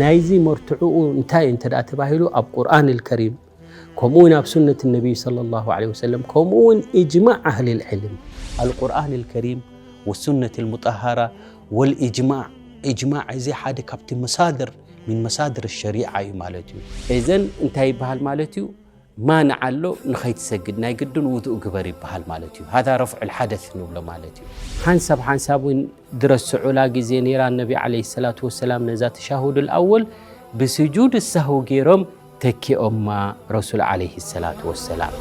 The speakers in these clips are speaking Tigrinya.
ናይዚ መርትዕኡ እንታይ እንተ ደኣ ተባሂሉ፣ ኣብ ቁርኣን ኣልከሪም፣ ከምኡ እውን ኣብ ሱነት ነቢይ ሰለላሁ ዐለይሂ ወሰለም፣ ከምኡ እውን ኢጅማዕ ኣህሊል ዕልም። ኣልቁርኣን ኣልከሪም ወሱነት ኣልሙጠሃራ ወልኢጅማዕ። ኢጅማዕ እዚ ሓደ ካብቲ መሳድር፣ ሚን መሳድር ሸሪዓ እዩ ማለት እዩ። እዘን እንታይ ይበሃል ማለት እዩ? ማንዓ ኣሎ፣ ንኸይትሰግድ ናይ ግድን ውዱእ ግበር ይበሃል ማለት እዩ። ሃዛ ረፍዑል ሓደስ ንብሎ ማለት እዩ። ሓንሳብ ሓንሳብ እውን ድረስዑላ ግዜ ነይራ፣ ነቢ ዓለይሂ ሰላቱ ወሰላም ነዛ ተሻሁዱል ኣወል ብስጁድ ሳህው ገይሮም ተኪኦማ ረሱል ዓለይሂ ሰላቱ ወሰላም።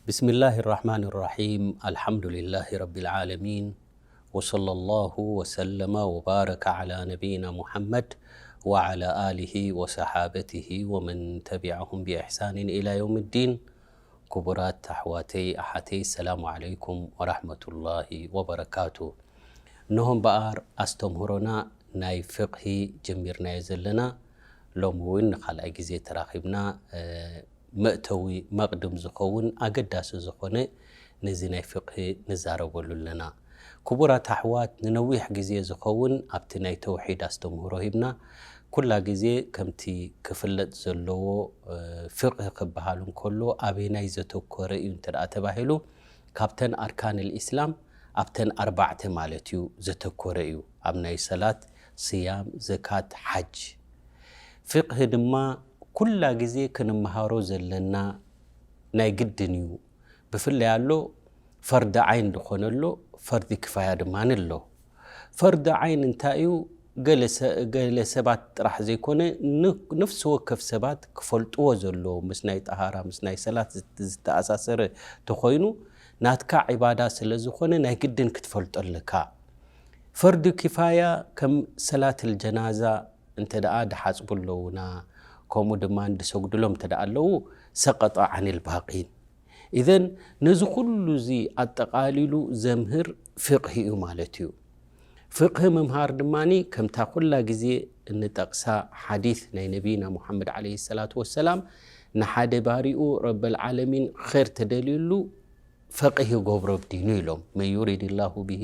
بسم الله الرحمن الرحيم. الحمد لله رب العالمين. وصلى الله وسلم وبارك على نبينا محمد وعلى آله وصحابته ومن تبعهم بإحسان إلى يوم الدين. ክቡራት ኣሕዋተይ ኣሓተይ፣ ሰላሙ ዓለይኩም ወራሕመቱላሂ ወበረካቱ። እነሆ እምበኣር ኣስተምህሮና ናይ ፍቕሂ ጀሚርናዮ ዘለና። ሎሚ እውን ንኻልኣይ ግዜ ተራኺብና፣ እ፣ መእተዊ መቕድም ዝኸውን ኣገዳሲ ዝኾነ ነዚ ናይ ፍቕሂ ንዛረበሉ ኣለና። ክቡራት ኣሕዋት፣ ንነዊሕ ግዜ ዝኸውን ኣብቲ ናይ ተውሒድ ኣስተምህሮ ሂብና። ኩላ ግዜ ከምቲ ክፍለጥ ዘለዎ፣ እ፣ ፍቕሂ ክበሃል እንከሎ ኣበየናይ ዘተኮረ እዩ እንተ ደኣ ተባሂሉ፣ ካብተን ኣርካን ልኢስላም ኣብተን ኣርባዕተ ማለት እዩ ዘተኮረ እዩ። ኣብ ናይ ሰላት፣ ስያም፣ ዘካት፣ ሓጅ። ፍቕሂ ድማ ኩላ ግዜ ክንመሃሮ ዘለና ናይ ግድን እዩ። ብፍላይ ኣሎ ፈርዲ ዓይን ዝኾነ ኣሎ፣ ፈርዲ ክፋያ ድማ ኣሎ። ፈርዲ ዓይን እንታይ እዩ? ገለ ሰ-፣ ገለ ሰባት ጥራሕ ዘይኮነ፣ ን-፣ ነፍሲ ወከፍ ሰባት ክፈልጥዎ ዘለዎ፣ ምስ ናይ ጠሃራ፣ ምስ ናይ ሰላት ዝት-፣ ዝተኣሳሰረ ተኾይኑ፣ ናትካ ዒባዳ ስለ ዝኾነ ናይ ግድን ክትፈልጦ ኣለካ። ፈርዲ ኪፋያ ከም ሰላትል ጀናዛ እንተ ደኣ ድሓጽቡ ኣለዉና፣ ከምኡ ድማ ድሰግዱሎም እንተ ደኣ ኣለዉ፣ ሰቀጠ ዓኒል ባቂን። ኢዘን ነዚ ኩሉ እዚ ኣጠቓሊሉ ዘምህር ፍቕሂ እዩ ማለት እዩ። ፍቕሂ ምምሃር ድማኒ ከምታ ኩላ ግዜ እንጠቕሳ ሓዲስ ናይ ነቢይና ሙሓመድ ዓለይሂ ሰላቱ ወሰላም፣ ንሓደ ባሪኡ ረበል ዓለሚን ኸይር ተደልዩሉ ፈቂህ ይገብሮ ብዲኑ ኢሎም። መን ዩሪድ ላሁ ብሂ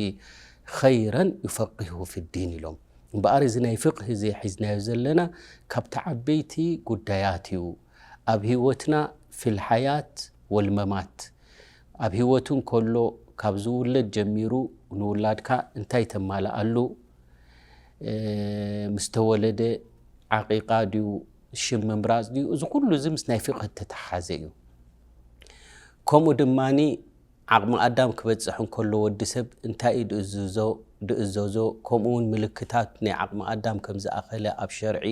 ኸይረን ዩፈቂሁ ፊዲን ኢሎም። እምበኣር እዚ ናይ ፍቕሂ እዚ ሒዝናዮ ዘለና ካብቲ ዓበይቲ ጉዳያት እዩ። ኣብ ህይወትና ፊል ሓያት ወልመማት፣ ኣብ ህይወቱ እንከሎ ካብ ዝውለድ ጀሚሩ ንውላድካ እንታይ ተማልኣሉ፣ እ፣ ምስ ተወለደ ዓቂቃ ድዩ ሽም ምምራጽ ድዩ፣ እዚ ኩሉ እዚ ምስ ናይ ፍቕሂ እተተሓሓዘ እዩ። ከምኡ ድማኒ ዓቕሚ ኣዳም ክበጽሕ እንከሎ ወዲ ሰብ እንታይ እዩ ድእዝዞ፣ ድእዘዞ፣ ከምኡ እውን ምልክታት ናይ ዓቕሚ ኣዳም ከም ዝኣኸለ ኣብ ሸርዒ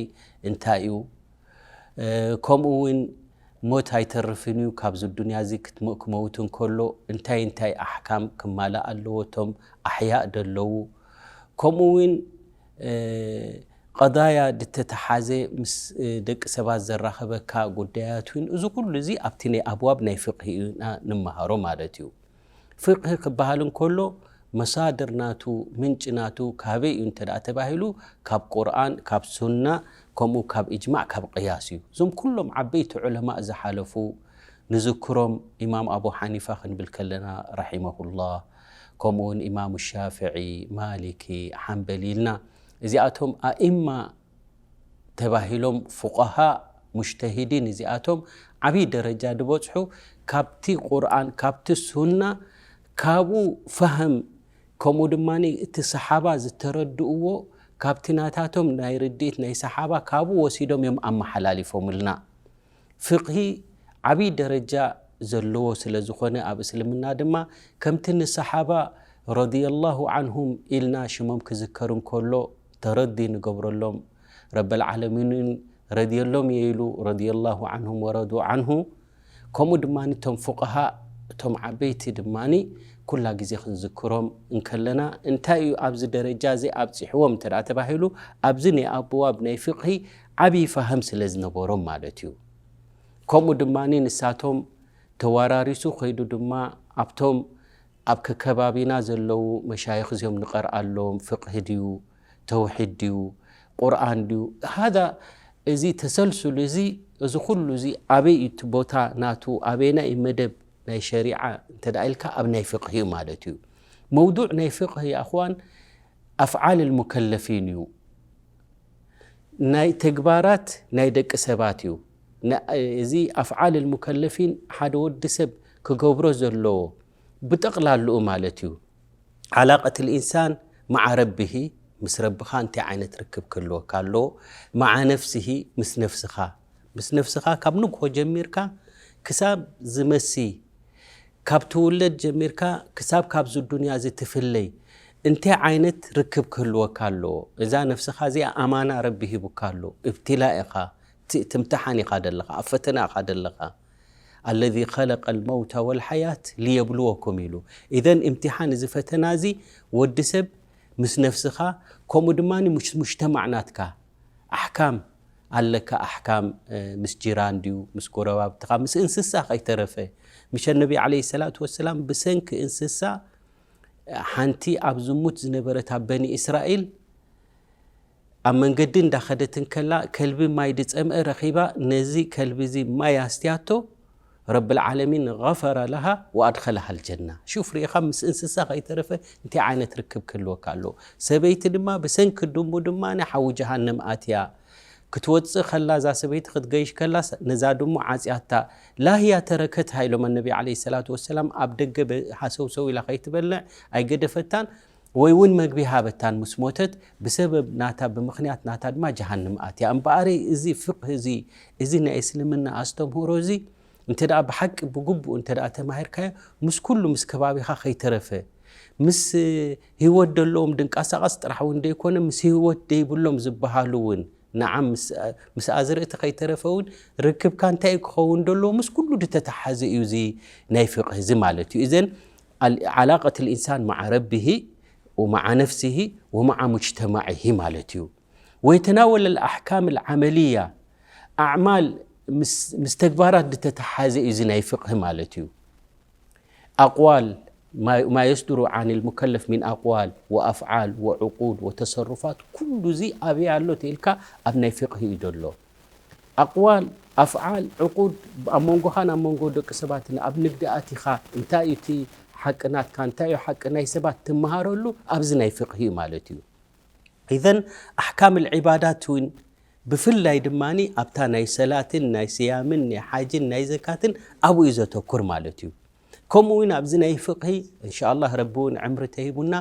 እንታይ እዩ? እ፣ ከምኡ እውን ሞት ኣይተርፍን እዩ፣ ካብዚ ዱንያ እዚ ክትሞ-፣ ክመውት እንከሎ እንታይ እንታይ ኣሕካም ክማላእ ኣለዎ፣ እቶም ኣሕያእ ደለዉ። ከምኡ እውን፣ እ፣ ቀዳያ ድተተሓዘ ምስ፣ እ፣ ደቂ ሰባት ዘራኸበካ ጉዳያት እውን፣ እዚ ኩሉ እዚ ኣብቲ ናይ ኣብዋብ ናይ ፍቅሂ ኢና ንመሃሮ ማለት እዩ። ፍቅሂ ክበሃል እንከሎ መሳድር ናቱ፣ ምንጪ ናቱ ካበይ እዩ እንተ ደኣ ተባሂሉ፣ ካብ ቁርኣን፣ ካብ ሱና፣ ከምኡ ካብ ኢጅማዕ፣ ካብ ቅያስ እዩ። እዞም ኩሎም ዓበይቲ ዑለማእ ዝሓለፉ ንዝክሮም፣ ኢማም ኣቡ ሓኒፋ ክንብል ከለና ረሒመሁላህ፣ ከምኡ እውን ኢማሙ ሻፍዒ፣ ማሊኪ፣ ሓንበሊ ኢልና፣ እዚኣቶም ኣኢማ ተባሂሎም፣ ፉቃሃ፣ ሙጅተሂዲን እዚኣቶም ዓብዪ ደረጃ ዝበጽሑ ካብቲ ቁርኣን፣ ካብቲ ሱና፣ ካብኡ ፋህም፣ ከምኡ ድማ እቲ ሰሓባ ዝተረድእዎ ካብቲ ናታቶም ናይ ርድኢት ናይ ሰሓባ ካብኡ ወሲዶም እዮም ኣመሓላሊፎምልና። ፍቅሂ ዓብዪ ደረጃ ዘለዎ ስለ ዝኾነ ኣብ እስልምና ድማ ከምቲ ንሰሓባ ረዲየላሁ ዓንሁም ኢልና ሽሞም ክዝከር እንከሎ ተረዲ ንገብረሎም፣ ረበል ዓለሚን ረድየሎም እየ ኢሉ፣ ረዲየላሁ ዓንሁም ወረዱ ዓንሁ። ከምኡ ድማ እቶም ፉቃሃ፣ እቶም ዓበይቲ ድማ ኩላ ግዜ ክንዝክሮም እንከለና፣ እንታይ እዩ ኣብዚ ደረጃ እዚ ኣብፂሕዎም እንተ ደኣ ተባሂሉ፣ ኣብዚ ናይ ኣብዋብ ናይ ፍቅሂ ዓብዪ ፋህም ስለ ዝነበሮም ማለት እዩ። ከምኡ ድማ ንሳቶም ተወራሪሱ ከይዱ ድማ ኣብቶም ኣብ ከከባቢና ዘለዉ መሻይኽ እዚኦም ንቐርኣሎም፣ ፍቅሂ ድዩ፣ ተውሒድ ድዩ፣ ቁርኣን ድዩ፣ ሃዛ እዚ ተሰልሱል እዚ፣ እዚ ኩሉ እዚ ኣበይ እዩ እቲ ቦታ ናቱ፣ ኣበየናይ መደብ ናይ ሸሪዓ እንተ ደኣ ኢልካ፣ ኣብ ናይ ፍቅህ እዩ ማለት እዩ። መውዱዕ ናይ ፍቅህ ያ ኣኽዋን ኣፍዓል ልሙከለፊን እዩ። ናይ ተግባራት ናይ ደቂ ሰባት እዩ። ና-፣ እዚ ኣፍዓል ልሙከለፊን ሓደ ወዲ ሰብ ክገብሮ ዘለዎ ብጠቕላልኡ ማለት እዩ። ዓላቀት ልኢንሳን መዓ ረቢሂ፣ ምስ ረብኻ እንታይ ዓይነት ርክብ ክህልወካ ኣለዎ? መዓ ነፍሲሂ፣ ምስ ነፍስኻ። ምስ ነፍስኻ ካብ ንግሆ ጀሚርካ ክሳብ ዝመሲ፣ ካብ ትውለድ ጀሚርካ ክሳብ ካብዚ ዱንያ እዚ ትፍለይ፣ እንታይ ዓይነት ርክብ ክህልወካ ኣለዎ? እዛ ነፍስኻ እዚኣ ኣማና ረቢ ሂቡካ ኣሎ። እብትላ ኢኻ፣ ት-፣ ትምትሓን ኢኻ ደለኻ፣ ኣብ ፈተና ኢኻ ደለኻ። ኣለዚ ኸለቀ ልመውታ ወልሓያት ሊየብልወኩም ኢሉ። ኢዘን እምትሓን እዚ ፈተና እዚ ወዲ ሰብ ምስ ነፍስኻ፣ ከምኡ ድማ ምስ ሙጅተማዕ ናትካ ኣሕካም ኣለካ። ኣሕካም፣ እ፣ ምስ ጂራን ድዩ፣ ምስ ጎረባብትኻ፣ ምስ እንስሳ ከይተረፈ። ምሸ ነቢ ዓለይሂ ሰላቱ ወሰላም ብሰንኪ እንስሳ፣ ሓንቲ ኣብ ዝሙት ዝነበረት ኣብ በኒ እስራኤል ኣብ መንገዲ እንዳኸደት እንከላ ከልቢ ማይ ድጸምአ ረኺባ፣ ነዚ ከልቢ እዚ ማይ ኣስትያቶ፣ ረብል ዓለሚን ገፈረ ለሃ ወኣድኸለሃ ልጀና። ሹፍ ርኢኻ ምስ እንስሳ ከይተረፈ እንታይ ዓይነት ርክብ ክህልወካ ኣለዎ? ሰበይቲ ድማ ብሰንኪ ድሙ ድማ ሓዊ ጀሃነም ኣትያ ክትወጽእ ከላ፣ እዛ ሰበይቲ ክትገይሽ ከላስ ነዛ ድሙ ዓጽያታ። ላህያ ተረከትሃ ኢሎም ኣነቢ ዓለይሂ ሰላቱ ወሰላም፣ ኣብ ደገ በ-፣ ሃሰውሰው ኢላ ከይትበልዕ ኣይገደፈታን። ወይ እውን መግቢ ሃበታን ምስ ሞተት፣ ብሰበብ ናታ፣ ብምኽንያት ናታ ድማ ጀሃንም ኣትያ። እምበኣር እዚ ፍቅህ እዚ፣ እዚ ናይ እስልምና ኣስተምህሮ እዚ እንተ ደኣ ብሓቂ ብግቡእ እንተ ደኣ ተማሂርካዮ፣ ምስ ኩሉ፣ ምስ ከባቢኻ ከይተረፈ፣ ምስ ህይወት ደለዎም ድንቃሳቐስ ጥራሕ እውን ደይኮነ፣ ምስ ህይወት ደይብሎም ዝበሃሉ እውን፣ ንዓም ምስ፣ ምስ ኣዝርእቲ ከይተረፈ እውን ርክብካ እንታይ እዩ ክኸውን ደለዎ፣ ምስ ኩሉ ዝተተሓዘ እዩ እዚ ናይ ፍቅህ እዚ ማለት እዩ። እዘን ዓል-፣ ዓላቀት ልኢንሳን መዓ ረቢሂ ወመዓ ነፍሲሂ ወመዓ ሙጅተማዒሂ ማለት እዩ። ወየተናወል ኣልኣሕካም ኣልዓመልያ፣ ኣዕማል ምስ፣ ምስ ተግባራት ዝተተሓዘ እዩ እዚ ናይ ፍቅህ ማለት እዩ። ኣቅዋል፣ ማ፣ ማ የስድሩ ዓን ልሙከለፍ ሚን ኣቅዋል ወኣፍዓል ወዕቁድ ወተሰሩፋት፣ ኩሉ እዚ ኣበይ ኣሎ ተኢልካ፣ ኣብ ናይ ፍቅህ እዩ ዘሎ። ኣቅዋል፣ ኣፍዓል፣ ዕቁድ፣ ኣብ መንጎኻን ኣብ መንጎ ደቂ ሰባትን፣ ኣብ ንግዲ ኣቲኻ እንታይ እዩ እቲ ሓቂ ናትካ፣ እንታይ እዩ ሓቂ ናይ ሰባት ትመሃረሉ ኣብዚ ናይ ፍቅህ እዩ ማለት እዩ። ኢዘን ኣሕካም ልዒባዳት እውን ብፍላይ ድማ ኣብታ ናይ ሰላትን ናይ ስያምን ናይ ሓጅን ናይ ዘካትን ኣብኡ እዩ ዘተኩር ማለት እዩ። ከምኡ እውን ኣብዚ ናይ ፍቅሂ እንሻ ኣላህ ረቢ እውን ዕምሪ ተሂቡና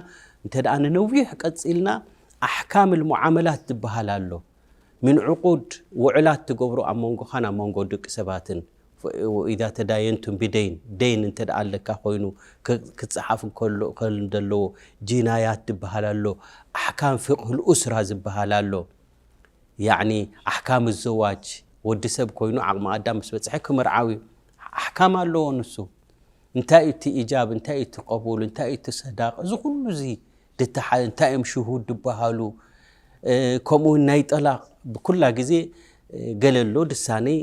እንተ ደኣ ንነዊሕ ቀጺልና ኣሕካም ልሙዓመላት ዝበሃል ኣሎ። ምን ዕቁድ ውዕላት ትገብሮ ኣብ መንጎኻን ኣብ መንጎ ደቂ ሰባትን። ወኢዛ ተዳየንቱም ብደይን፣ ደይን እንተ ደኣ ኣለካ ኮይኑ ክ-፣ ክጸሓፍ እንከሎ፣ ከል-፣ እንደለዎ ጂናያት ዝበሃል ኣሎ። ኣሕካም ፍቅህ ልኡስራ ዝበሃል ኣሎ። ያዕኒ ኣሕካም ዘዋጅ፣ ወዲ ሰብ ኮይኑ ዓቕሚ ኣዳም ምስ በጽሐ ክምርዓው እዩ። ኣሕካም ኣለዎ ንሱ። እንታይ እዩ እቲ ኢጃብ፣ እንታይ እዩ እቲ ቀቡል፣ እንታይ እዩ እቲ ሰዳቕ፣ እዚ ኩሉ እዚ ድተሓ-፣ እንታይ እዮም ሽሁድ ዝበሃሉ፣ እ፣ ከምኡ እውን ናይ ጠላቕ ብኩላ ግዜ፣ እ፣ ገለ ኣሎ ድሳነይ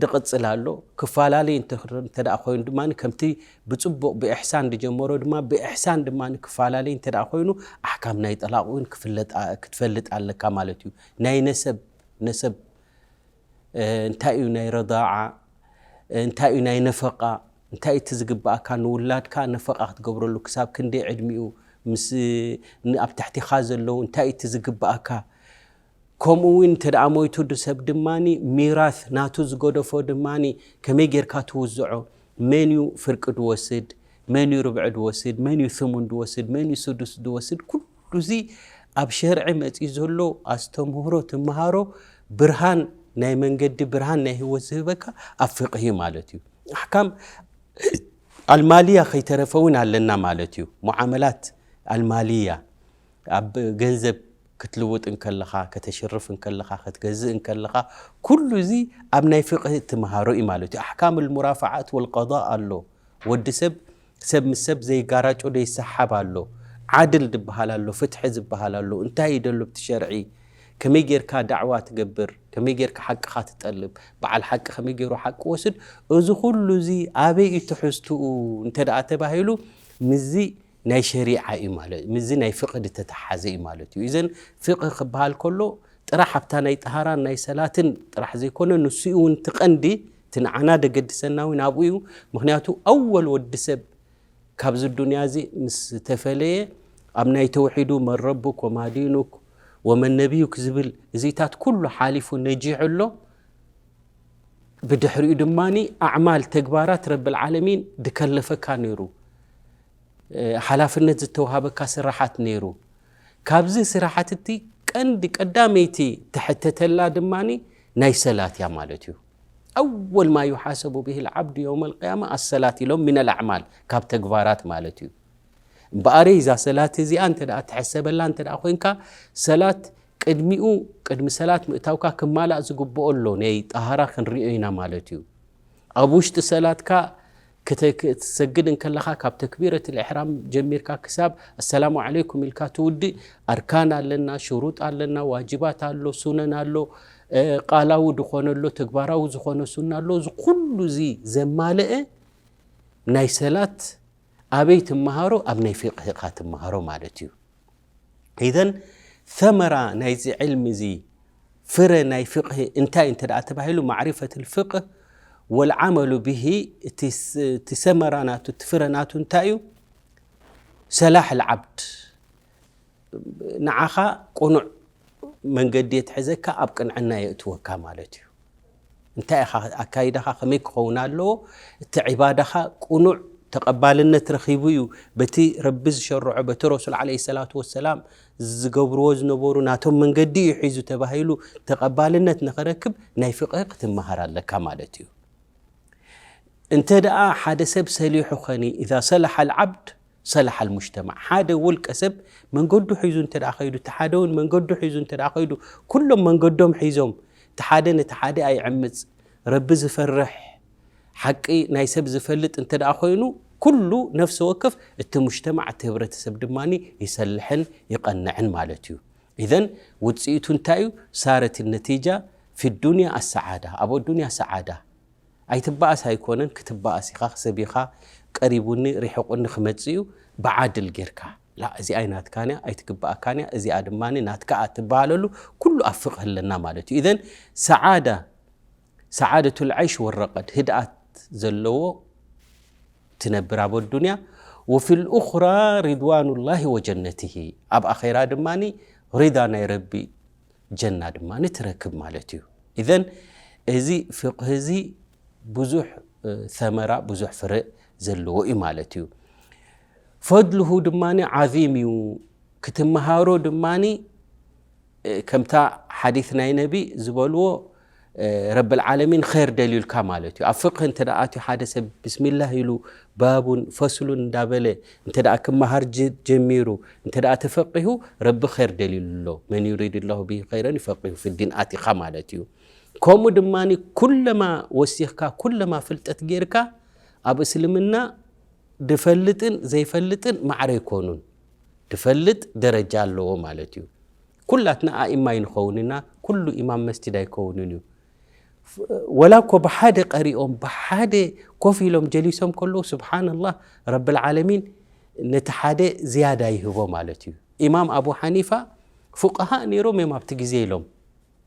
ድቕጽል ኣሎ። ክፈላለይ እንተ-፣ እንተ ደኣ ኮይኑ ድማ ከምቲ ብጽቡቕ ብኢሕሳን ድጀመሮ ድማ ብኢሕሳን ድማ ክፈላለይ እንተ ደኣ ኮይኑ ኣሕካም ናይ ጠላቕ እውን ክፍለጥ ኣ-፣ ክትፈልጥ ኣለካ ማለት እዩ። ናይ ነሰብ፣ ነሰብ እ፣ እንታይ እዩ ናይ ረዳዓ፣ እ፣ እንታይ እዩ ናይ ነፈቃ፣ እንታይ እቲ ዝግብኣካ ንውላድካ ነፈቃ ክትገብረሉ ክሳብ ክንደይ ዕድሚኡ፣ ምስ፣ ን-፣ ኣብ ትሕቲኻ ዘለዉ እንታይ እቲ ዝግብኣካ፣ ከምኡ እውን እንተ ደኣ ሞይቱ ድ-፣ ሰብ ድማኒ ሚራስ ናቱ ዝገደፎ ድማኒ ከመይ ጌርካ ትውዝዖ፣ መን እዩ ፍርቂ ድወስድ፣ መን እዩ ርብዒ ድወስድ፣ መን እዩ ስሙን ድወስድ፣ መን እዩ ስዱስ ድወስድ፣ ኩሉ እዚ ኣብ ሸርዒ መጺኡ ዘሎ ኣስተምህሮ ትምሃሮ፣ ብርሃን ናይ መንገዲ፣ ብርሃን ናይ ህይወት ዝህበካ ኣብ ፍቅሂ ማለት እዩ። ኣሕካም ኣልማልያ ከይተረፈ እውን ኣለና ማለት እዩ። ሙዓመላት ኣልማልያ፣ ኣብ ገንዘብ ክትልውጥ እንከለኻ፣ ከተሽርፍ እንከለኻ፣ ክትገዝእ እንከለኻ፣ ኩሉ እዚ ኣብ ናይ ፍቅሂ እትምሃሮ እዩ ማለት እዩ። ኣሕካም ልሙራፋዓት ወልቀዳእ ኣሎ። ወዲ ሰብ፣ ሰብ ምስ ሰብ ዘይጋራጮ ዘይሰሓብ ኣሎ። ዓድል ዝበሃል ኣሎ፣ ፍትሒ ዝበሃል ኣሎ። እንታይ እዩ ደሎ ኣብቲ ሸርዒ? ከመይ ጌርካ ዳዕዋ ትገብር? ከመይ ጌርካ ሓቅኻ ትጠልብ? በዓል ሓቂ ከመይ ገይሩ ሓቂ ወስድ? እዚ ኩሉ እዚ ኣበይ እዩ ትሕዝትኡ እንተ ደኣ ተባሂሉ፣ ምስዚ ናይ ሸሪዓ እዩ ማለት፣ ምስዚ ናይ ፍቅህ ዝተተሓዘ እዩ ማለት እዩ። እዘን ፍቅህ ክበሃል ከሎ ጥራሕ ኣብታ ናይ ጠሃራን ናይ ሰላትን ጥራሕ ዘይኮነ፣ ንሱ እውን እቲ ቀንዲ፣ እቲ ንዓና ደገድሰና እውን ኣብኡ እዩ። ምኽንያቱ ኣወል ወዲ ሰብ ካብዚ ዱንያ እዚ ምስ ተፈለየ፣ ኣብ ናይ ተውሒዱ መን ረቡክ ወማ ዲኑክ ወመን ነቢዩክ ዝብል እዚታት ኩሉ ሓሊፉ ነጂሑ ኣሎ። ብድሕሪኡ ድማኒ ኣዕማል፣ ተግባራት ረብል ዓለሚን ድከለፈካ ነይሩ። ሓላፍነት ዝተዋሃበካ ስራሓት ነይሩ። ካብዚ ስራሓት እቲ ቀንዲ ቀዳመይቲ ትሕተተላ ድማኒ ናይ ሰላት እያ ማለት እዩ። ኣወል ማ ዩሓሰቡ ብሂ ልዓብዱ የውም ልቅያማ ኣሰላት ኢሎም ሚን ልኣዕማል፣ ካብ ተግባራት ማለት እዩ። እምበኣረይ እዛ ሰላት እዚኣ እንተ ደኣ ትሕሰበላ እንተ ደኣ ኮይንካ፣ ሰላት ቅድሚኡ፣ ቅድሚ ሰላት ምእታውካ ክማላእ ዝግብኦ ኣሎ፣ ናይ ጠሃራ ክንሪኦ ኢና ማለት እዩ። ኣብ ውሽጢ ሰላትካ ክተ-፣ ክትሰግድ እንከለኻ ካብ ተክቢረት ልእሕራም ጀሚርካ ክሳብ ኣሰላሙ ዓለይኩም ኢልካ ትውድእ፣ ኣርካን ኣለና፣ ሽሩጥ ኣለና፣ ዋጅባት ኣሎ፣ ሱነን ኣሎ፣ እ፣ ቃላዊ ዝኾነ ኣሎ፣ ተግባራዊ ዝኾነ ሱና ኣሎ። እዚ ኩሉ እዚ ዘማለአ ናይ ሰላት ኣበይ ትመሃሮ? ኣብ ናይ ፊቅህ ኢኻ ትመሃሮ ማለት እዩ። ኢዘን፣ ሰመራ ናይዚ ዕልሚ እዚ፣ ፍረ ናይ ፍቅህ እንታይ እንተ ደኣ ተባሂሉ፣ ማዕሪፈት ልፍቅህ ወልዓመሉ ብሂ፣ እቲ ስ-፣ እቲ ሰመራ ናቱ፣ እቲ ፍረ ናቱ እንታይ እዩ? ሰላሕ ልዓብድ፣ ንዓኻ ቅኑዕ መንገዲ የትሕዘካ፣ ኣብ ቅንዕና የእትወካ ማለት እዩ። እንታይ ኢኻ ኣካይዳኻ ከመይ ክኸውን ኣለዎ? እቲ ዒባዳኻ ቅኑዕ ተቐባልነት ረኺቡ እዩ፣ በቲ ረቢ ዝሸርዖ፣ በቲ ረሱል ዓለይሂ ሰላቱ ወሰላም ዝገብርዎ ዝነበሩ ናቶም መንገዲ እዩ ሒዙ ተባሂሉ ተቐባልነት ንኸረክብ ናይ ፍቅህ ክትመሃር ኣለካ ማለት እዩ። እንተ ደኣ ሓደ ሰብ ሰሊሑ ኸኒ፣ ኢዛ ሰላሐ ልዓብድ ሰላሐ ልሙጅተማዕ፣ ሓደ ውልቀ ሰብ መንገዱ ሒዙ እንተ ደኣ ኸይዱ፣ እቲ ሓደ እውን መንገዱ ሒዙ እንተ ደኣ ኸይዱ፣ ኩሎም መንገዶም ሒዞም፣ እቲ ሓደ ነቲ ሓደ ኣይዕምጽ፣ ረቢ ዝፈርሕ፣ ሓቂ ናይ ሰብ ዝፈልጥ እንተ ደኣ ኮይኑ፣ ኩሉ ነፍሲ ወከፍ እቲ ሙጅተማዕ፣ እቲ ህብረተሰብ ድማ ይሰልሕን ይቐንዕን ማለት እዩ። ኢዘን ውጽኢቱ እንታይ እዩ? ሳረት ነቲጃ ፊ ዱንያ ኣሰዓዳ፣ ኣብ ኣዱንያ ሰዓዳ። ኣይትበኣስ ኣይኮነን፣ ክትበኣስ ኢኻ፣ ሰብ ኢኻ፣ ቀሪቡኒ ርሒቑኒ ክመጽእ እዩ፣ ብዓድል ጌርካ። ላ፣ እዚኣ ኣይናትካን እያ፣ ኣይትግብኣካን እያ፣ እዚኣ ድማ ናትካ እያ ትበሃለሉ፣ ኩሉ ኣብ ፍቅህ ኣለና ማለት እዩ። ኢዘን ሰዓዳ፣ ሰዓደቱል ዓይሽ ወረቀድ፣ ህድኣት ዘለዎ ትነብር ኣብ ኣዱንያ፣ ወፊል ኡኽራ ሪድዋኑላሂ ወጀነቲሂ፣ ኣብ ኣኼራ ድማ ሪዳ ናይ ረቢ ጀና ድማ ትረክብ ማለት እዩ። ኢዘን እዚ ፍቅህ እዚ ብዙሕ፣ እ፣ ሰመራ፣ ብዙሕ ፍረ ዘለዎ እዩ ማለት እዩ። ፈድልሁ ድማ ዓዚም እዩ። ክትመሃሮ ድማ፣ እ፣ ከምታ ሓዲስ ናይ ነቢ ዝበልዎ፣ እ፣ ረብል ዓለሚን ኸይር ደልዩልካ ማለት እዩ። ኣብ ፍቅህ እንተ ደኣ ኣትዩ ሓደ ሰብ ብስሚላህ ኢሉ ባቡን ፈስሉን እንዳበለ እንተ ደኣ ክመሃር ጀ-፣ ጀሚሩ፣ እንተ ደኣ ተፈቂሁ፣ ረቢ ኸይር ደልዩሉ ኣሎ። መን ዩሪድ ላሁ ብሂ ኸይረን ይፈቂሁ ፊዲን ኣቲኻ ማለት እዩ። ከምኡ ድማ ኩለማ ወሲኽካ፣ ኩለማ ፍልጠት ጌርካ፣ ኣብ እስልምና ድፈልጥን ዘይፈልጥን ማዕረ ኣይኮኑን። ድፈልጥ ደረጃ ኣለዎ ማለት እዩ። ኩላትና ኣኢማ ኣይንኸውን ኢና፣ ኩሉ ኢማም መስጂድ ኣይከውንን እዩ። ወላ እኮ ብሓደ ቀሪኦም፣ ብሓደ ኮፍ ኢሎም ጀሊሶም ከለዉ፣ ስብሓንላህ፣ ረብል ዓለሚን ነቲ ሓደ ዝያዳ ይህቦ ማለት እዩ። ኢማም ኣቡ ሓኒፋ ፉቃሃእ ነይሮም እዮም ኣብቲ ግዜ ኢሎም፣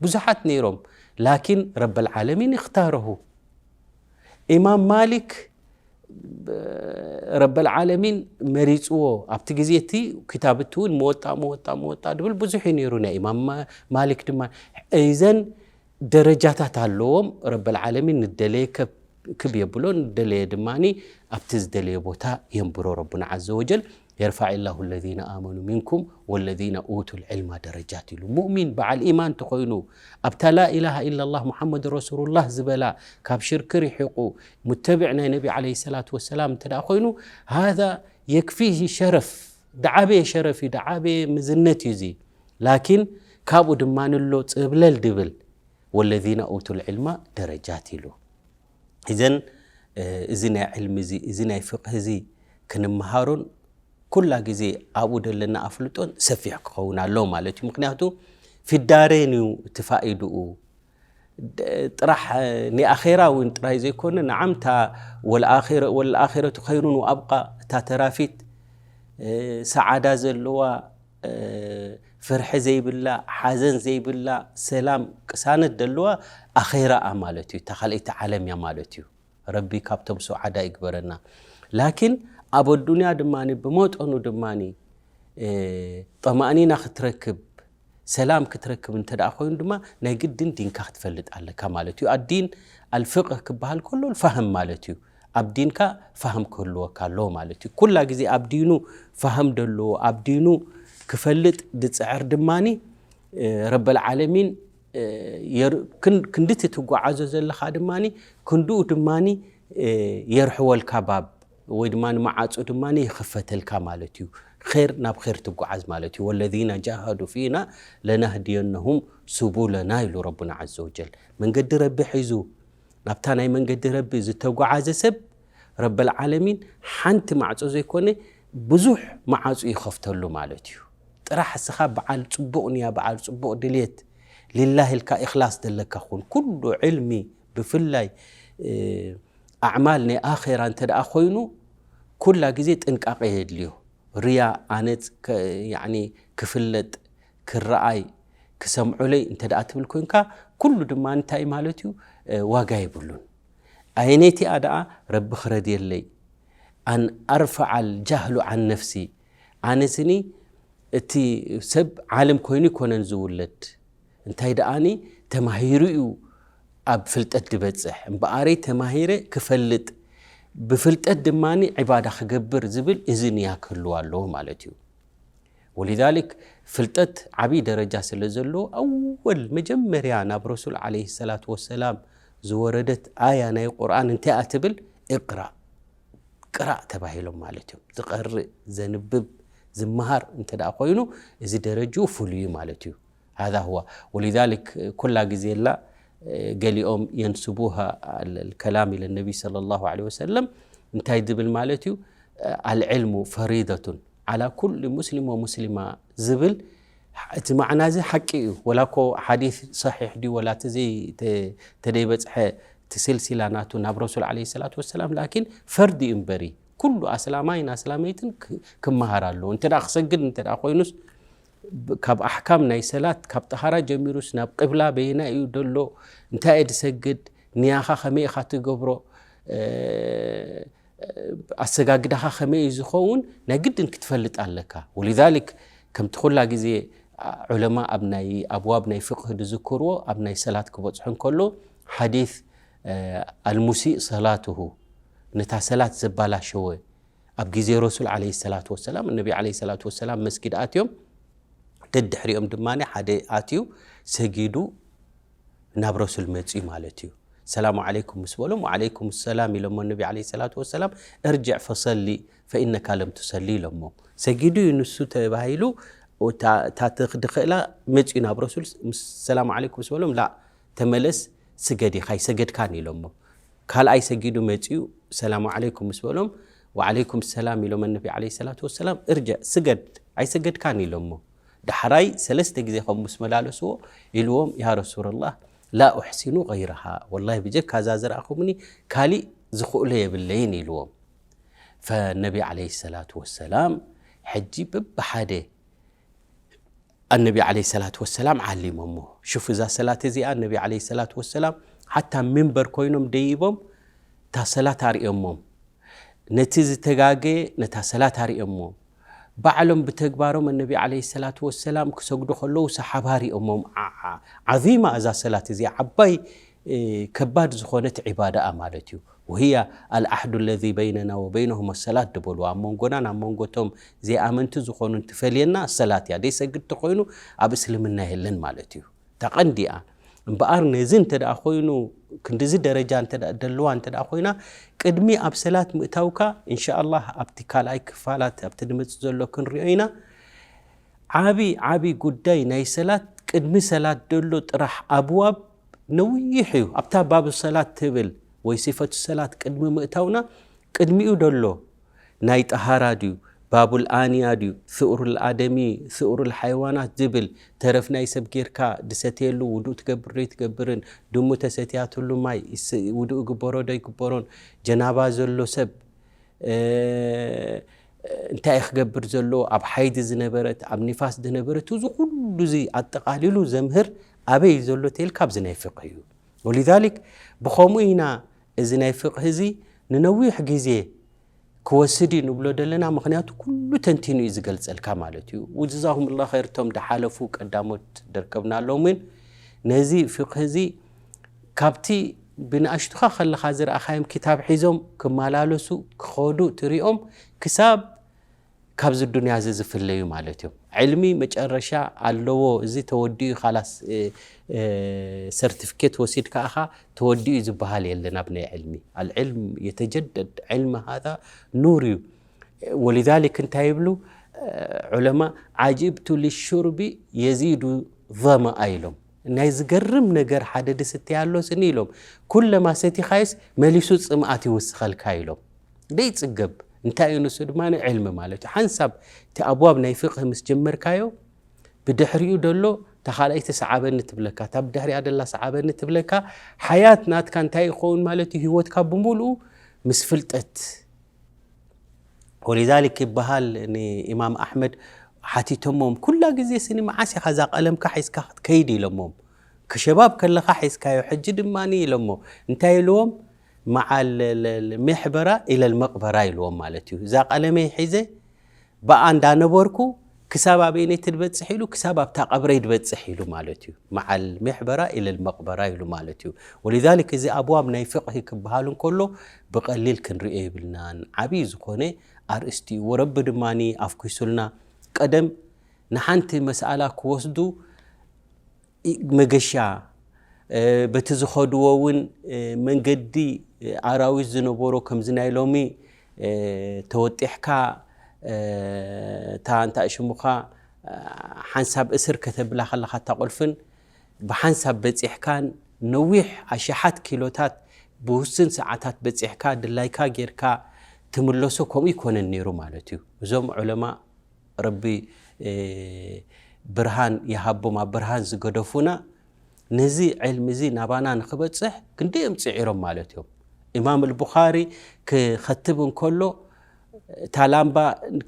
ብዙሓት ነይሮም፣ ላኪን ረብል ዓለሚን እኽታረሁ። ኢማም ማሊክ፣ ብ-፣ ረብል ዓለሚን መሪጽዎ። ኣብቲ ግዜ እቲ ክታብቲ እውን መወጣ፣ መወጣ፣ መወጣ ድብል ብዙሕ እዩ ነይሩ ናይ ኢማም ማ-፣ ማሊክ ድማ። እዘን ደረጃታት ኣለዎም። ረብል ዓለሚን ንደለየ ከብ-፣ ክብ የብሎ፣ ንደለየ ድማኒ ኣብቲ ዝደለየ ቦታ የንብሮ ረቡና ዓዘ ወጀል። የርፋዕ ላሁ ለዚነ ኣመኑ ሚንኩም ወለዚነ ኡቱል ዕልማ ደረጃት ኢሉ። ሙእሚን በዓል ኢማን እንተኾይኑ፣ ኣብታ ላኢላሃ ኢላላህ ሙሓመድ ረሱሉላህ ዝበላ፣ ካብ ሽርክ ርሒቑ፣ ሙተቢዕ ናይ ነቢ ዓለይሂ ሰላቱ ወሰላም እንተ ደኣ ኮይኑ፣ ሃዛ የክፊሂ ሸረፍ፣ ደዓበየ ሸረፍ እዩ፣ ደዓበየ ምዝነት እዩ እዚ። ላኪን ካብኡ ድማ ንሎ ጽብለል ድብል፣ ወለዚነ ኡቱል ዕልማ ደረጃት ኢሉ። እዘን፣ እ፣ እዚ ናይ ዕልሚ እዚ፣ እዚ ናይ ፍቅህ እዚ ክንመሃሮን ኩላ ግዜ ኣብኡ ዘለና ኣፍልጦን ሰፊሕ ክኸውን ኣለዎ ማለት እዩ። ምኽንያቱ ፊዳሬን እዩ እቲ ፋኢድኡ። ድ-፣ ጥራሕ፣ እ፣ ንኣኼራ እውን ጥራይ ዘይኮነ፣ ንዓም እታ ወልኣኼረ-፣ ወልኣኼረቱ ኸይሩን ወኣብቃ፣ እታ ተራፊት፣ እ፣ ሰዓዳ ዘለዋ፣ እ፣ ፍርሒ ዘይብላ፣ ሓዘን ዘይብላ፣ ሰላም ቅሳነት ደለዋ ኣኼራኣ ማለት እዩ። እታ ካልኣይቲ ዓለም እያ ማለት እዩ። ረቢ ካብቶም ስዓዳ ይግበረና። ላኪን ኣብ ኣዱንያ ድማ ብመጠኑ ድማ ጠማእኒና ክትረክብ፣ ሰላም ክትረክብ እንተ ደኣ ኮይኑ ድማ ናይ ግድን ዲንካ ክትፈልጥ ኣለካ ማለት እዩ። ኣዲን ኣልፍቅህ ክበሃል ከሎ ፋህም ማለት እዩ። ኣብ ዲንካ ፋህም ክህልወካ ኣለዎ ማለት እዩ። ኩላ ግዜ ኣብ ዲኑ ፋህም ደለዎ፣ ኣብ ዲኑ ክፈልጥ ድጽዕር ድማኒ ረበል ዓለሚን ክንድቲ ትጓዓዞ ዘለኻ ድማ ክንድኡ ድማ የርሕወልካ ባብ ወይ ድማ መዓፁ ድማ ይኽፈተልካ ማለት እዩ። ር ናብ ር ትጓዓዝ ማለት እዩ። ወለዚነ ጃሃዱ ፊና ለናህድየነሁም ሱቡለና ኢሉ ረቡና ዘ ወጀል። መንገዲ ረቢ ሒዙ ናብታ ናይ መንገዲ ረቢ ዝተጓዓዘ ሰብ ረበል ዓለሚን ሓንቲ ማዕፆ ዘይኮነ ብዙሕ መዓፁ ይኸፍተሉ ማለት እዩ። ጥራሕ እስኻ በዓል ፅቡቕ ንያ፣ በዓል ፅቡቕ ድልየት ሊላህ ኢልካ ኢኽላስ ዘለካ ኩን። ኩሉ ዕልሚ ብፍላይ ኣዕማል ናይ ኣኼራ እንተ ደኣ ኮይኑ ኩላ ግዜ ጥንቃቐ የድልዮ። ርያ ኣነፅ ክፍለጥ ክረኣይ ክሰምዑለይ እንተ ደኣ ትብል ኮንካ ኩሉ ድማ እንታይ ማለት እዩ? ዋጋ የብሉን። ኣየነይቲኣ ደኣ ረቢ ክረድየለይ ኣን ኣርፈዓል ጃህሉ ዓን ነፍሲ ኣነስኒ እቲ ሰብ ዓለም ኮይኑ ይኮነን ዝውለድ እንታይ ደኣኒ ተማሂሩ እዩ ኣብ ፍልጠት ዝበፅሕ እምበኣረይ ተማሂረ ክፈልጥ ብፍልጠት ድማ ዕባዳ ክገብር ዝብል እዚ ንያ ክህልዋ ኣለዎ ማለት እዩ። ወሊዛሊክ ፍልጠት ዓብዪ ደረጃ ስለ ዘለዎ ኣወል መጀመርያ ናብ ረሱል ዓለይሂ ሰላቱ ወሰላም ዝወረደት ኣያ ናይ ቁርኣን እንታይ እያ ትብል? እቅራእ ቅራእ ተባሂሎም ማለት እዮም። ዝቐርእ ዘንብብ ዝመሃር እንተ ደኣ ኮይኑ እዚ ደረጅኡ ፍሉይ እዩ ማለት እዩ። هذا هو ولذلك ኩላ ግዜ ላ ገሊኦም ينسبوها الكلام إلى النبي صلى الله عليه وسلم እንታይ ዝብል ማለት እዩ? العلم فريضة على كل مسلم ومسلمة ዝብል እቲ ማዕና እዚ ሓቂ እዩ። ወላ እኮ ሓዲስ ሰሒሕ ድዩ ወላ እቲ ተደይበፅሐ እቲ ስልሲላ ናቱ ናብ ረሱል ዓለይሂ ሰላቱ ወሰላም ላኪን ፈርዲ እዩ እምበሪ ኩሉ ኣስላማይን ኣስላመይትን ክመሃር ኣለዎ። እንተ ደኣ ክሰግድ እንተ ደኣ ኮይኑስ ካብ ኣሕካም ናይ ሰላት ካብ ጠሃራ ጀሚሩስ ናብ ቅብላ በየና እዩ ደሎ እንታይ እየ ድሰግድ ንያኻ ከመይ ኢኻ ትገብሮ ኣሰጋግዳኻ ከመይ እዩ ዝኸውን ናይ ግድን ክትፈልጥ ኣለካ። ወሊዛሊክ ከምቲ ኩላ ግዜ ዑለማ ኣብ ናይ ኣብዋብ ናይ ፍቅህ ዝዝክርዎ ኣብ ናይ ሰላት ክበፅሑ እንከሎ ሓዲስ ኣልሙሲእ ሰላትሁ ነታ ሰላት ዘባላሸወ ኣብ ግዜ ረሱል ዓለይሂ ሰላቱ ወሰላም ነቢ ዓለይሂ ሰላቱ ወሰላም መስጊድ ኣትዮም ደድሕሪኦም ድማ ሓደ ኣትዩ ሰጊዱ ናብ ረሱል መፅኡ ማለት እዩ። ሰላሙ ዓለይኩም ምስ በሎም ወዓለይኩም ሰላም ኢሎሞ ነቢ ዓለይሂ ሰላቱ ወሰላም እርጅዕ ፈሰሊ ፈኢነካ ለም ትሰሊ ኢሎሞ። ሰጊዱ እዩ ንሱ ተባሂሉ እታ ድኽእላ መፅኡ ናብ ረሱል ሰላሙ ዓለይኩም ምስ በሎም ላ ተመለስ ስገድ ኢኻ ኣይሰገድካን ኢሎሞ። ካልኣይ ሰጊዱ መፅኡ ሰላሙ ዓለይኩም ምስ በሎም ወዓለይኩም ሰላም ኢሎም ነቢ ዓለይሂ ሰላቱ ወሰላም እርጅዕ ስገድ ኣይሰገድካን ኢሎሞ። ዳሕራይ ሰለስተ ግዜ ከም ምስ መላለስዎ ኢልዎም ያ ረሱላላህ ላ ኡሕሲኑ ገይረሃ ወላሂ ብጀካ እዛ ዝረኣኹምኒ ካሊእ ዝኽእሎ የብለይን ኢልዎም። ፈነቢ ዓለይሂ ሰላቱ ወሰላም ሕጂ በብሓደ ኣነቢ ዓለይሂ ሰላቱ ወሰላም ዓሊሞሞ። ሹፍ እዛ ሰላት እዚኣ ነቢ ዓለይሂ ሰላቱ ወሰላም ሓታ ሚንበር ኮይኖም ደይቦም እታ ሰላት ኣርእዮሞም። ነቲ ዝተጋገየ ነታ ሰላት ኣርእዮሞ። ባዕሎም ብተግባሮም ኣነቢ ዓለይሂ ሰላቱ ወሰላም ክሰግዱ ከለዉ ሰሓባ ኣርእዮሞም። ዓዚማ እዛ ሰላት እዚኣ ዓባይ ከባድ ዝኾነት ዒባዳኣ ማለት እዩ። وهي العهد الذي بيننا وبينهم الصلاة ድበሉ ኣብ መንጎናን ኣብ መንጎቶም ዘይኣመንቲ ዝኾኑን ትፈልየና ሰላት እያ። ደይሰግድ ተኾይኑ ኣብ እስልምና የለን ማለት እዩ። እታ ቀንዲኣ እምበኣር ነዚ እንተ ደኣ ኮይኑ ክንድዚ ደረጃ እንተ ደኣ ደልዋ እንተ ደኣ ኮይና ቅድሚ ኣብ ሰላት ምእታውካ እንሻ ኣላህ ኣብቲ ካልኣይ ክፋላት ኣብቲ ድመጽእ ዘሎ ክንሪኦ ኢና። ዓቢ ዓቢ ጉዳይ ናይ ሰላት ቅድሚ ሰላት ደሎ ጥራሕ ኣብዋብ ነዊሕ እዩ። ኣብታ ባብ ሰላት ትብል ወይ ሲፈቱ ሰላት ቅድሚ ምእታውና ቅድሚኡ ደሎ ናይ ጠሃራ ድዩ ባቡል ኣንያ ድዩ ስኡሩል ኣደሚ ስኡሩል ሓይዋናት ዝብል ተረፍ ናይ ሰብ ጌርካ ድሰትየሉ ውዱእ ትገብር ዶ ይትገብርን ድሙ ተሰትያትሉ ማይ ውዱእ ይግበሮ ዶ ይግበሮን ጀናባ ዘሎ ሰብ እንታይ ክገብር ዘሎ፣ ኣብ ሓይዲ ዝነበረት፣ ኣብ ኒፋስ ዝነበረት፣ እዚ ኩሉ እዚ ኣጠቓሊሉ ዘምህር ኣበይ ዘሎ ተልካ ኣብዚ ናይ ፍቅህ እዩ። ወሊዛሊክ ብኸምኡ ኢና እዚ ናይ ፍቅህ እዚ ንነዊሕ ግዜ ክወስድ እዩ ንብሎ ዘለና፣ ምኽንያቱ ኩሉ ተንቲኑ እዩ ዝገልጸልካ ማለት እዩ። ወጀዛሁም ላ ኸይር፣ እቶም ድሓለፉ ቀዳሞት ደርከብናሎም እውን ነዚ ፍቅህ እዚ ካብቲ ብንኣሽቱኻ ከለኻ ዝረኣኻዮም ክታብ ሒዞም ክመላለሱ ክኸዱ ትሪኦም፣ ክሳብ ካብዚ ዱንያ እዚ ዝፍለዩ ማለት እዮም። ዕልሚ መጨረሻ ኣለዎ። እዚ ተወዲኡ ኻላስ፣ እ፣ እ፣ ሰርቲፊኬት ወሲድካ ኢኻ ተወዲኡ ዝበሃል የለን ኣብ ናይ ዕልሚ። ኣልዕልም የተጀደድ፣ ዕልሚ ሃዛ ኑር እዩ። ወሊዛሊክ እንታይ ይብሉ ዑለማ፣ ዓጅብቱ ሊሹርቢ የዚዱ ظመኣ ኢሎም። ናይ ዝገርም ነገር፣ ሓደ ድስቲ ኣሎ ስኒ ኢሎም፣ ኩለማ ሰቲኻዮስ መሊሱ ጽምኣት ይውስኸልካ ኢሎም። ደይጽገብ እንታይ እዩ ንሱ ድማ ዕልሚ ማለት እዩ። ሓንሳብ እቲ ኣብዋብ ናይ ፍቅህ ምስ ጀመርካዮ፣ ብድሕሪኡ ደሎ እታ ካልኣይቲ ሰዓበኒ ትብለካ፣ እታ ብድሕሪኣ ደላ ሰዓበኒ ትብለካ። ሓያት ናትካ እንታይ ይኸውን ማለት እዩ? ህይወትካ ብምሉኡ ምስ ፍልጠት። ወሊዛሊክ ይበሃል ንኢማም ኣሕመድ ሓቲቶሞም፣ ኩላ ግዜ ስኒ መዓስ ኢኻ እዛ ቀለምካ ሒዝካ ክትከይድ ኢሎሞም። ክሸባብ ከለኻ ሒዝካዮ፣ ሕጂ ድማ ኢሎሞ። እንታይ ኢልዎም? መዓል ለ-፣ ለ-፣ ሜሕበራ ኢለል መቅበራ ኢልዎም ማለት እዩ። እዛ ቀለመይ ሒዘ ብኣ እንዳነበርኩ ክሳብ ኣበይነይ ትበጽሕ ኢሉ፣ ክሳብ ኣብታ ቀብረይ ትበጽሕ ኢሉ ማለት እዩ። መዓል ሜሕበራ ኢለል መቅበራ ኢሉ ማለት እዩ። ወሊዛሊክ እዚ ኣብዋብ ናይ ፍቅሂ ክበሃል እንከሎ ብቐሊል ክንሪኦ የብልናን። ዓብዪ ዝኾነ ኣርእስቲ እዩ። ወረቢ ድማ ኣፍኲሱልና። ቀደም ንሓንቲ መስኣላ ክወስዱ መገሻ፣ እ፣ በቲ ዝኸድዎ እውን፣ እ፣ መንገዲ፣ እ፣ ኣራዊት ዝነበሮ ከምዚ ናይ ሎሚ፣ እ፣ ተወጢሕካ፣ እ፣ እታ እንታይ ሽሙኻ፣ እ፣ ሓንሳብ እስር ከተብላ ከለኻ እታ ቁልፍን ብሓንሳብ በጺሕካን ነዊሕ ኣሽሓት ኪሎታት ብውስን ሰዓታት በጺሕካ ድላይካ ጌርካ ትምለሶ ከምኡ ይኮነን ነይሩ ማለት እዩ። እዞም ዑለማ ረቢ፣ እ፣ ብርሃን ይሃቦም፣ ኣብ ብርሃን ዝገደፉና፣ ነዚ ዕልሚ እዚ ናባና ንኽበጽሕ ክንደዮም ጽዒሮም ማለት እዮም። ኢማም ኣልቡኻሪ ክኸትብ እንከሎ፣ እታ ላምባ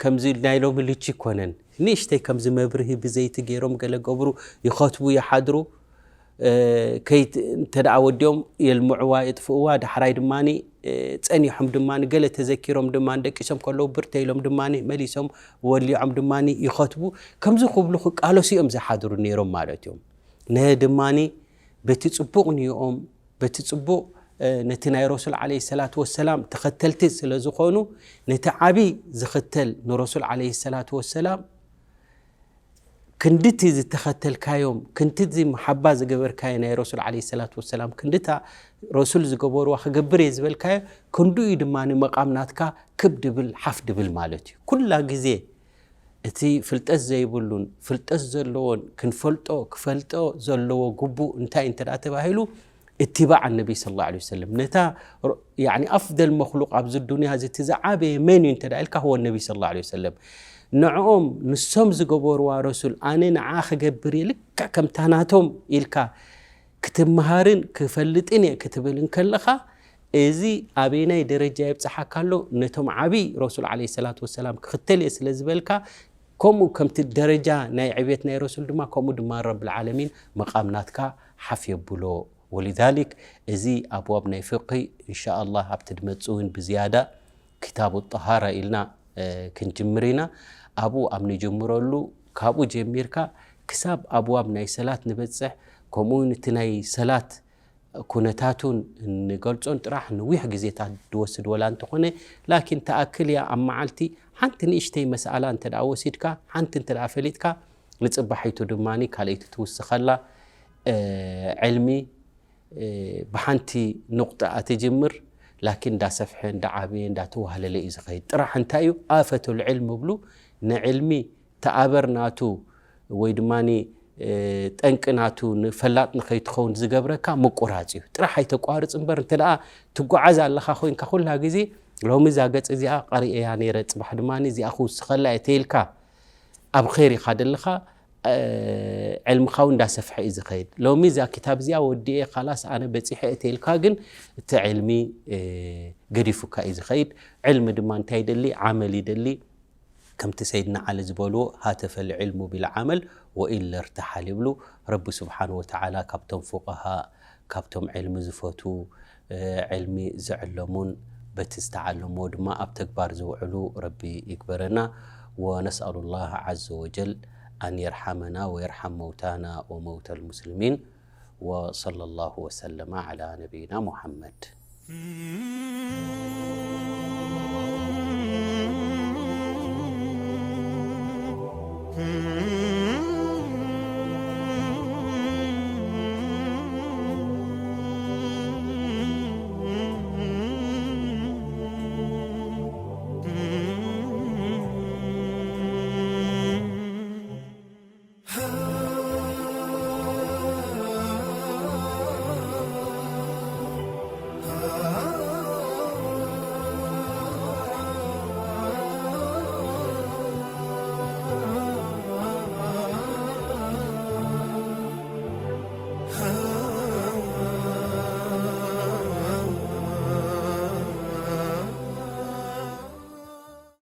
ከምዚ ናይ ሎሚ ልቺ ይኮነን፣ ንእሽተይ ከምዚ መብርሂ ብዘይቲ ገይሮም ገለ ገብሩ፣ ይኸትቡ ይሓድሩ። እ፣ ከይት-፣ እንተ ደኣ ወዲኦም የልምዕዋ፣ የጥፍእዋ፣ ዳሕራይ ድማ፣ እ፣ ጸኒሖም ድማ ገለ ተዘኪሮም ድማ ደቂሶም ከለዉ ብርተ ኢሎም ድማ መሊሶም ወሊዖም ድማ ይኸትቡ። ከምዚ ክብሉ ክቃለሱ እዮም ዝሓድሩ ነይሮም ማለት እዮም። ነዚ ድማ በቲ ጽቡቕ ንዮኦም፣ በቲ ጽቡቕ፣ እ፣ ነቲ ናይ ረሱል ዓለይሂ ሰላቱ ወሰላም ተኸተልቲ ስለ ዝኾኑ፣ ነቲ ዓቢ ዝኽተል ንረሱል ዓለይሂ ሰላቱ ወሰላም ክንድቲ ዝተኸተልካዮም፣ ክንድቲ መሓባ ዝገበርካዮ ናይ ረሱል ዓለይሂ ሰላቱ ወሰላም፣ ክንድታ ረሱል ዝገበርዋ ክገብር እየ ዝበልካዮ፣ ክንድኡ እዩ ድማ ንመቓም ናትካ ክብ ድብል፣ ሓፍ ድብል ማለት እዩ። ኩላ ግዜ እቲ ፍልጠት ዘይብሉን ፍልጠት ዘለዎን ክንፈልጦ፣ ክፈልጦ ዘለዎ ግቡእ እንታይ እንተ ደኣ ተባሂሉ፣ እትባዕ ነቢ ሰለላሁ ዐለይሂ ወሰለም። ነታ ሮ-፣ ያዕኒ ኣፍደል መኽሉቕ ኣብዚ ዱንያ እዚ እቲ ዝዓበየ መን እዩ እንተ ደኣ ኢልካ፣ ሁወ ነቢ ሰለላሁ ዐለይሂ ወሰለም። ንዕኦም፣ ንሶም ዝገበርዋ ረሱል፣ ኣነ ንዓ ክገብር እየ፣ ልክዕ ከምታ ናቶም ኢልካ ክትመሃርን ክፈልጥን እየ ክትብል እንከለኻ፣ እዚ ኣበየናይ ደረጃ የብጽሓካ ኣሎ? ነቶም ዓቢ ረሱል ዓለይሂ ሰላቱ ወሰላም ክኽተል እየ ስለ ዝበልካ፣ ከምኡ ከምቲ ደረጃ ናይ ዕብየት ናይ ረሱል ድማ፣ ከምኡ ድማ ረብል ዓለሚን መቓም ናትካ ሓፍ የብሎ። ወሊዛሊክ፣ እዚ ኣብዋብ ናይ ፍቅሂ፣ እንሻ ኣላህ፣ ኣብቲ ድመጽእ እውን ብዝያዳ ኪታቡ ጠሃራ ኢልና፣ እ፣ ክንጅምር ኢና። ኣብኡ ኣብ ንጅምረሉ፣ ካብኡ ጀሚርካ ክሳብ ኣብዋብ ናይ ሰላት ንበጽሕ፣ ከምኡ እውን እቲ ናይ ሰላት ኩነታቱን ንገልጾን ጥራሕ ነዊሕ ግዜታት ዝወስድ ወላ እንተኾነ፣ ላኪን ተኣክል እያ ኣብ መዓልቲ ሓንቲ ንእሽተይ መስኣላ እንተ ደኣ ወሲድካ፣ ሓንቲ እንተ ደኣ ፈሊጥካ፣ ንጽባሒቱ ድማ ካልኣይቲ ትውስኸላ። እ፣ ዕልሚ፣ እ፣ ብሓንቲ ኑቕጣ ትጅምር፣ ላኪን እንዳሰፍሐ፣ እንዳዓበየ፣ እንዳተዋህለለ እዩ ዝኸይድ። ጥራሕ እንታይ እዩ? ኣፈቱል ዕልም እብሉ፣ ንዕልሚ ተኣበር ናቱ ወይ ድማ፣ እ፣ ጠንቂ ናቱ ንፈላጥ ንኸይትኸውን ዝገብረካ ምቁራጽ እዩ። ጥራሕ ኣይተቋርጽ እምበር፣ እንተ ደኣ ትጓዓዝ ኣለኻ ኮይንካ ኩላ ግዜ፣ ሎሚ እዛ ገጽ እዚኣ ቀሪኤያ ነይረ፣ ጽባሕ ድማ እዚኣ ክውስኸላ እየ ተይልካ፣ ኣብ ኸይር ኢኻ ደለኻ፣ እ፣ ዕልምኻ እውን እንዳሰፍሐ እዩ ዝኸይድ። ሎሚ እዛ ክታብ እዚኣ ወዲኤ፣ ካላስ ኣነ በጺሐ እየ ተይልካ ግን፣ እቲ ዕልሚ፣ እ፣ ገዲፉካ እዩ ዝኸይድ። ዕልሚ ድማ እንታይ ይደሊ? ዓመል ይደሊ። ከምቲ ሰይድና ዓሊ ዝበልዎ ሃተፈል ዕልሙ ቢልዓመል ወኢን ለርተሓል ይብሉ። ረቢ ስብሓን ወተዓላ ካብቶም ፉቀሃ፣ ካብቶም ዕልሚ ዝፈቱ፣ ዕልሚ ዝዕለሙን በቲ ዝተዓለምዎ ድማ ኣብ ተግባር ዝውዕሉ ረቢ ይግበረና። ወነስኣሉ ላህ ዓዘ ወጀል ኣን የርሓመና ወየርሓም መውታና ወመውተ ልሙስሊሚን። ወሰለ ላሁ ወሰለመ ዓላ ነቢይና ሙሓመድ።